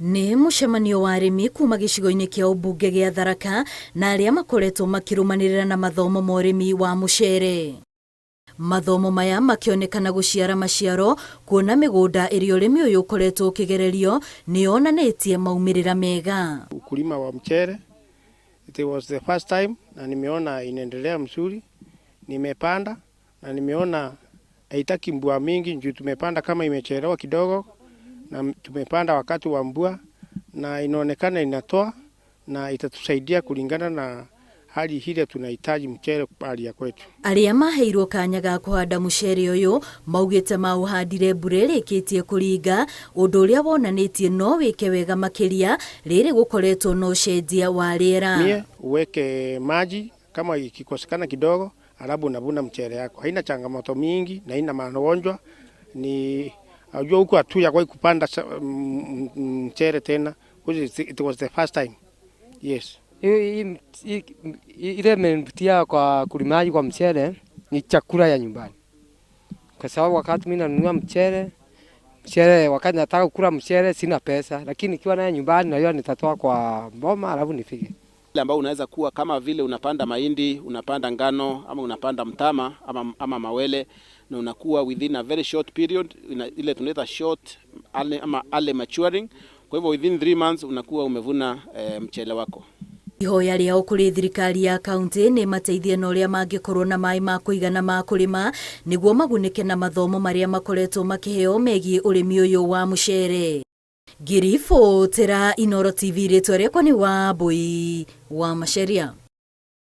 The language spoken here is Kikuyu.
Nĩ mũcemanio wa arĩmi kuma gĩcigo-inĩ kĩa ũmbunge gĩa Tharaka na arĩa makoretwo makĩrũmanĩrĩra na mathomo ma ũrĩmi wa mũcere. Mathomo maya makĩonekana gũciara maciaro kuona mĩgũnda ĩrĩa ũrĩmi ũyũ ũkoretwo ũkĩgererio nĩ yonanĩtie maumĩrĩra mega. Ukulima wa mchere, it was the first time na nimeona inaendelea mzuri. Nimepanda na nimeona haitaki mvua mingi juu tumepanda kama imechelewa kidogo, na tumepanda wakati wa mvua na inaonekana inatoa na itatusaidia kulingana na hali ile tunahitaji mchere hali ya kwetu. Arĩa maheirwo kanya ga kũhanda mũcere ũyũ maugĩte maũhandire mbura ĩrĩkĩtie kũringa, ũndũ ũrĩa wonanĩtie no wĩke wega makĩria rĩrĩ gũkoretwo na ũcenjia wa rĩera. Mie uweke maji kama ikikosekana kidogo, alafu unavuna mchele yako. Haina changamoto mingi na haina magonjwa. Ni unajua huku hatujawahi kupanda mchele tena, which it was the first time. Yes. Ile imenivutia kwa kulimaji kwa mchele ni chakula ya nyumbani, kwa sababu wakati mimi nanunua mchele, wakati nataka kula mchele sina pesa, lakini nikiwa naye nyumbani najua nitatoa kwa mboma alafu nifike. Ambao unaweza kuwa kama vile unapanda mahindi, unapanda ngano ama unapanda mtama ama mawele, na unakuwa within a very short period, ile tunaita short ama early maturing. Kwa hivyo within 3 months unakuwa umevuna mchele wako. Ihoya rĩao kũrĩ thirikari ya kaunti nĩ mateithie na ũrĩa mangĩkorwo na maĩ ma kũigana ma kũrĩma nĩguo magunĩke na mathomo marĩa makoretwo makĩheo megiĩ ũrĩmi ũyũ wa mũcere. Ngĩribotera Inooro TV, rĩtwa rĩakwa nĩ Wambui wa Macharia.